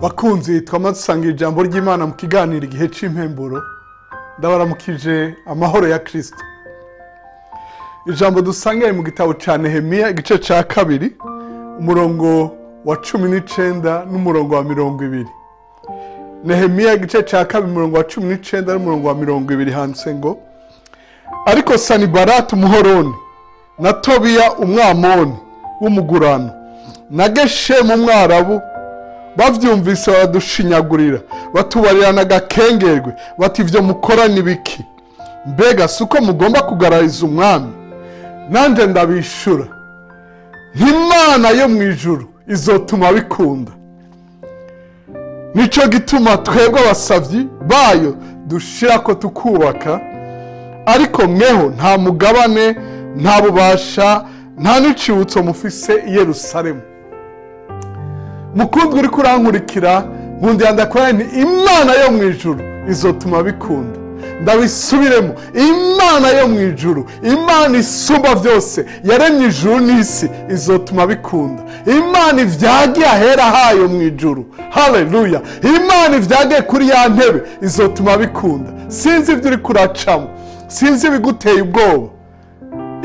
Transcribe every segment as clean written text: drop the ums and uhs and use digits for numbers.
Bakunzi twama dusanga ijambo ry'Imana mu kiganiro igihe c'impemburo, ndabaramukije amahoro ya Kristo. Ijambo dusangiye mu gitabo ca Nehemiya igice ca 2 umurongo wa 19 n'umurongo wa 20. Nehemiya igice ca 2 umurongo wa 19 n'umurongo wa 20 handitse ngo: ariko Sanibalati umuhoroni na Tobiya umwamoni w'umugurano na Geshemu umwarabu bavyumvise baradushinyagurira, batubarirana agakengerwe, bati ivyo mukora ni biki? Mbega suko mugomba kugarariza umwami? Nanje ndabishura, Imana yo mwijuru izotuma bikunda. Nico gituma twebwe abasavyi bayo dushirako tukubaka, ariko mweho nta mugabane, nta bubasha, nta n'icibutso mufise i Yerusalemu. Mukundwa uri kurankurikira, nkundiye ndakora nti Imana yo mwijuru izotuma bikunda. Ndabisubiremo, Imana yo mwijuru, Imana isumba vyose, yaremye ijuru n'isi, izotuma bikunda. Imana ivyagiye ahera hayo mwijuru, haleluya. Imana ivyagiye kuri ya ntebe, izotuma bikunda. Sinzi ivyo uri kuracamo, sinzi ibiguteye ubwoba.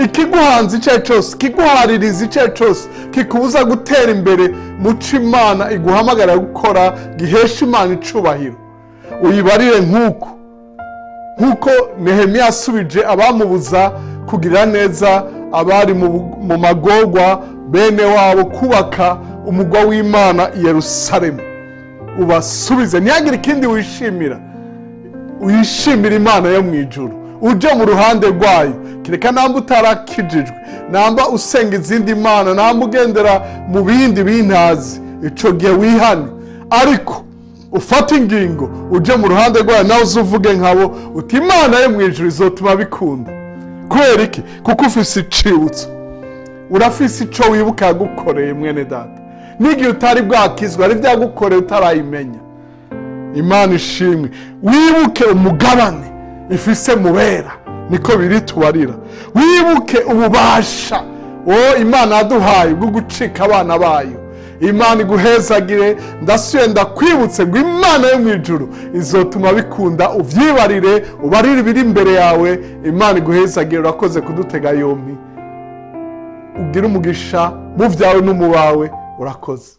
Ikiguhanza icyo cyose, kiguhaririza icyo cyose, kikubuza gutera imbere muco Imana iguhamagara gukora, gihesha Imana icubahiro, uyibarire nk'uko Nehemiya yasubije abamubuza kugira neza abari mu magorwa bene wabo kubaka umugwa w'Imana i Yerusalemu. Ubasubize, ntihagire ikindi wishimira, wishimira Imana yo mwijuru, uje mu ruhande rwayo. Kireka namba utarakijijwe, namba usenga izindi mana, namba ugendera mu bindi bintazi, ico gihe wihane, ariko ufate ingingo uje mu ruhande rwayo, nawe uzuvuge nkabo uti Imana yo mwijuru izotuma bikunda. Kubera iki? Kuko ufise icibutso, urafise ico wibuka yagukoreye mwene data, n'igihe utari bwakizwa ari vyagukoreye utarayimenya. Imana ishimwe. Wibuke umugabane ifise mubera, niko biri tubarira. Wibuke ububasha o Imana yaduhaye bwo gucika abana bayo. Imana iguhezagire. Ndasuye ndakwibutse ngo Imana yo mwijuru izotuma bikunda, uvyibarire, ubarire ibiri imbere yawe. Imana iguhezagire. Urakoze kudutega yompi, ugire umugisha mu vyawe no mu bawe. Urakoze.